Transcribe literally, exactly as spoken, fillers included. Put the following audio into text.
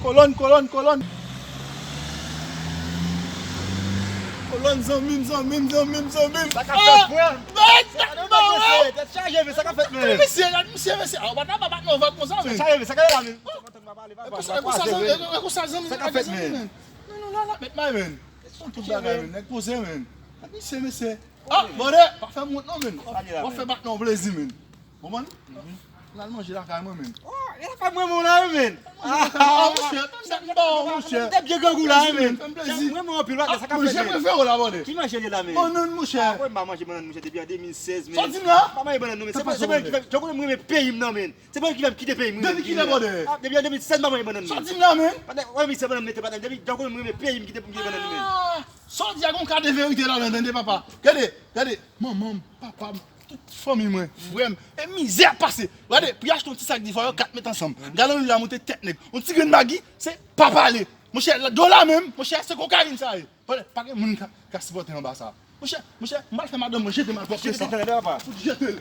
Kolòn, kolòn, kolòn. Kolòn, zanmi m, zanmi m, zanmi m, zanmi m. Sa k ap fèt, frè? Tèt chaje, men sa k ap fèt, men. Mesye, gad mesye, mesye. A, w pa ta pa bat nan vag konsa, men. Tèt chaje, men sa k ap fèt la, men. E konsa, e konsa, zanmi, e konsa, zanmi, sa k ap fèt, men. Non, non, la, la, met may, men. Tout bagay, men. Nèg poze, men. Gad mesye, mesye. A, bòdè, pa fè m wont non, men. W ap fè bat nan plezi, men. Konprann? N al manje lakay mwen, men. Oh, e lakay mwen, mwen la, men. Ah, monchè, tann dat m ba w, monchè. Tèt byen grangou la, men. Fè m plezi. Mwen, mwen, anpil, sa k ap fèt, men. Manje prefere w la, bòdè. Ki manje li la, men? Bannann, monchè. Ah, mwen pa manje bannann, monchè, depi an de mil sèz, men. Sa w di m la? Pa manje bannann, non, men. Se pa, se pa ki fè, jan w konnen mwen renmen peyi m nan, men. Se pa ki fè m kite peyi m. Depi kilè, bòdè? Ah, depi an de mil sèz, m pa manje bannann, men. Sa w di m la, men? Patnè, wè, misye bannann mete patnè. Depi jan w konnen mwen renmen peyi m, kite pou m kite bannann, men. Ah, sa w di a gon ka de verite ladan, tande, papa. Gade, gade, manman m, papa m, tout fanmi mwen, frè m, e mizè ap pase. Gade, pou y achte yon ti sak diva yo, kat met ansanm. Galon lwil la monte tèt nèg. Yon ti grenn magi, se pa pale. Monchè, la, dola menm, monchè, se kokayin sa ye. Pale, pa gen moun ka, ka sipòte anba sa. Monchè, monchè, m al fè madanm mwen jete malpwòpte sa. Jete tèt nèg la, papa. Fout jete l.